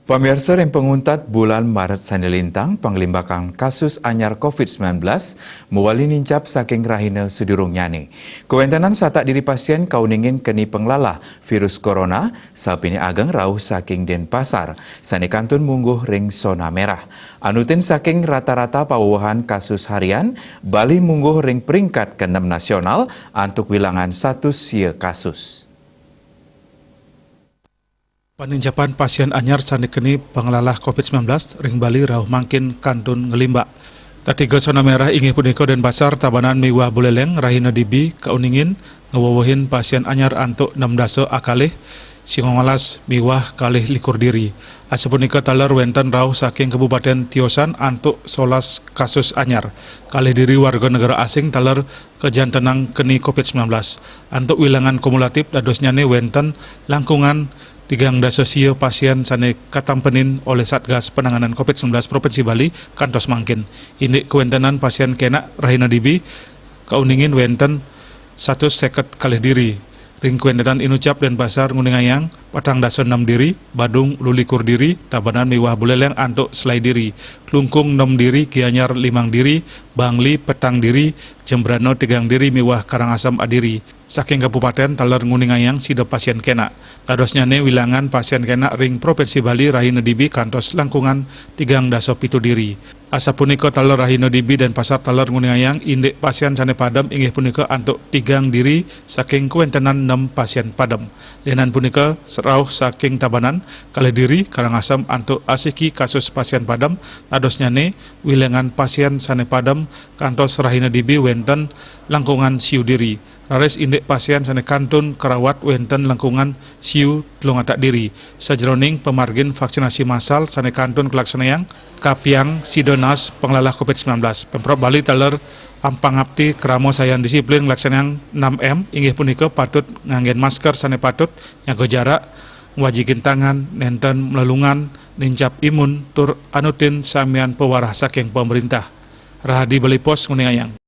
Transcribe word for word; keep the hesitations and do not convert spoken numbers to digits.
Pamirsa, ring panguntat bulan Maret sané lintang, panglimbakan kasus anyar covid sembilan belas mawali nincap saking rahina sadurungnyane. Kawéntenan satak diri pasien kauningin keni panglalah virus corona, sapinih ageng rauh saking Denpasar, sané kantun mungguh ring sona merah. Anutin saking rata-rata pawewehan kasus harian, Bali mungguh ring peringkat keenam nasional antuk wilangan satus sia kasus. Panincapan pasien anyar sané keni panglalah covid sembilan belas ring Bali rauh mangkin kantun nglimbak. Tetiga sona merah inggih punika Denpasar, Tabanan miwah Buleleng rahina dibi kauningin ngawewehin pasien anyar antuk enam dasa akalih, sangalas miwah kalih likur diri. Asapunika taler wénten rauh saking Kabupaten Tiosan antuk solas kasus anyar. Kalih diri warga negara asing taler kajantenang keni covid sembilan belas. Antuk wilangan kumulatif dadosnyane wénten langkungan tigang dasa sia pasien sané katampenin olih Satgas Penanganan covid sembilan belas Provinsi Bali kantos mangkin. Indik kawéntenan pasien kenak rahina dibi kauningin wénten satus seket kalih diri. Ring kawéntenan inucap Denpasar nguningayang patang dasa enam diri, Badung lulikur diri, Tabanan miwah Buleleng antuk selai diri, Klungkung enam diri, Gianyar limang diri, Bangli petang diri, Jembrana tigang diri miwah Karangasem adiri. Saking kabupaten taler nguningayang sida pasien kenak. Dadosnyane wilangan pasien kenak ring Provinsi Bali rahina dibi kantos langkungan tigang dasa pitu diri. Asapunika taler rahina dibi Denpasar taler nguningayang indik pasien sané padem inggih punika antuk tigang diri saking kawéntenan nem pasien padem. Lianan punika rauh saking Tabanan kalih diri, Karangasem antuk asiki kasus pasien padem, dadosnyane wilangan pasien sané padem kantos rahina dibi wénten langkungan siu diri. Raris indik pasien sané kantun karawat wénten langkungan siu telung atak diri. Sajeroning pamargin vaksinasi massal sané kantun kalaksanayang, kapiang sida naas panglalah covid sembilan belas. Pemprov Bali taler ampangapti krama sayan disiplin nglaksanayang enam M, inggih punika patut nganggen masker sané patut, nyaga jarak, ngwajigin tangan, nénten mlelungan, nincap imun, tur anutin samian pawarah saking pamrintah. Rahadi Bali Post nguningayang.